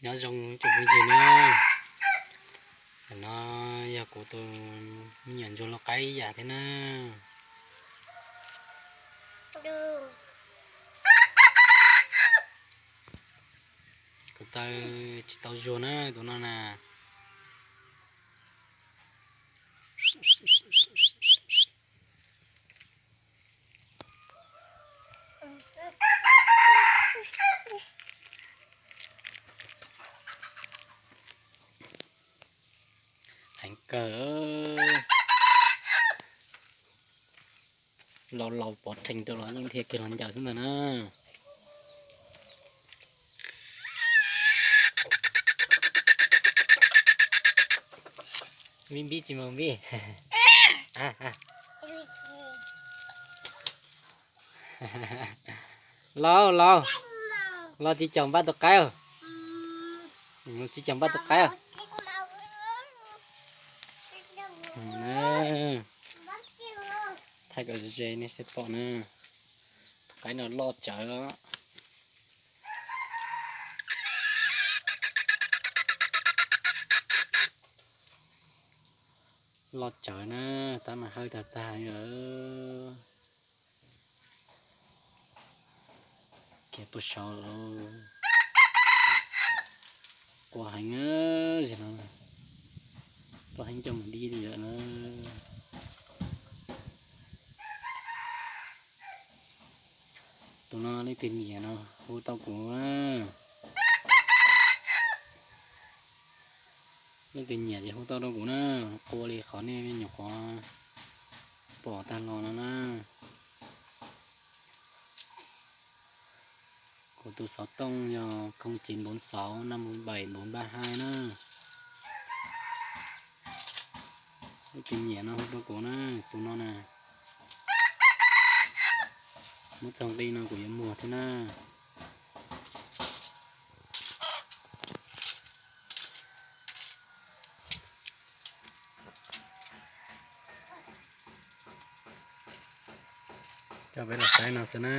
Nyob zoo tsoom phooj ywg na, no yog kuv tus me nyuam ntsuag lau qaib ib yam thiab na. Kuv taw tsis tau zuag na tus no na. Heev kawg. Laus laus pov rhees rau los yeej dhia kiag los ncaws xwb ntag na. Vij Npib tsis mus Npib. Laus laus, los tsis caum npaj tus qaib. Tsis caum npaj tus qaib. Thaij kom ze nej thiaj pom na. Tus qaib no loj tsawv os. Loj tsawv na, tab mas hawb tag tag li lawm. Kiag puag saud lawm. Qua heev, tuaj heev coj mus dib li lawm na. Tus no leej twg nyiam no hu tau kuv. Leej twg nyiam ces hu tau rau kuv na, qua li qhov nej nyuam qhuav pom tag los no na. Kuv tus xov tooj yog không chín bốn sáu năm một bảy bốn ba hai na. Leej twg nyiam no hu rau kuv na, tus no na. Muab txog nqi no kuv yuav muag thiab na. Coj peb los saib no xwb na.